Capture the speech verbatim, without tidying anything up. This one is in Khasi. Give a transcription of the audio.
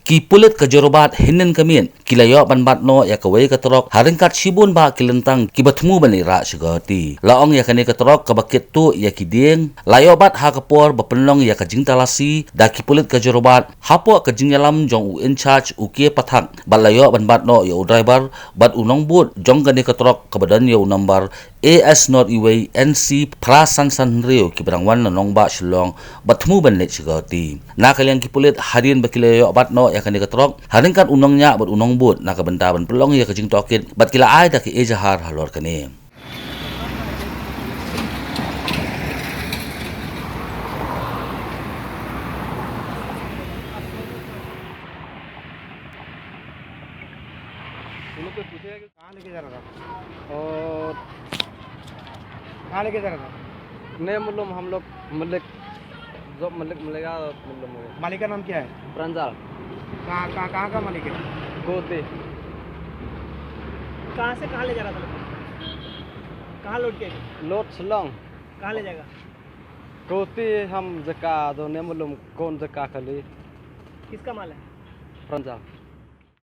Ki pulit ka Jorabat hynnin ka miet ki la ïoh ban bat noh ïa kawei ka trok ha ryngkat shibun bah ki lyntang kiba thmu ban leit rah sha Guwahati. La ong ïa kane ka trok kaba kit tuh ïa ki dieng la ïoh bat ha ka por ba pynlong ïa ka jingtalasi da ki pulit ka Jorabat hapoh ka jingïalam jong u in charge u K Pathak, bad la ïoh ban bat noh ïa u driver bad u nongbud jong kane ka trok kaba don ïa u number A S not iwei N C phra san san hynriew kiba dang wan na nongbah Shillong bad thmu ban leit sha Guwahati. Na ka liang ki pulit, hadien ba ki la ïoh bat noh ïa kane ka trok ha ryngkat u nongñiah bad u nongbud na ka bynta ban pynlong ïa ka jingtohkit, bad ki la ai da ka ejahar halor kane. कहाँ लेके जा रहा था? और कहाँ लेके जा रहा था? नहीं मालूम, हम लोग मलिक, जो मलिक मिलेगा, मालूम होगा। मालिक का नाम क्या है? प्रंजल। कहाँ, कहाँ, कहाँ का मालिक है? गोदी। कहाँ से कहाँ ले जा रहा था लोग? कहाँ लोड किया? लोड शिलोंग। कहाँ ले जाएगा? गोदी हम जगह तो नहीं मालूम कौन जगह खाली। किसका माल है? प्रंजल।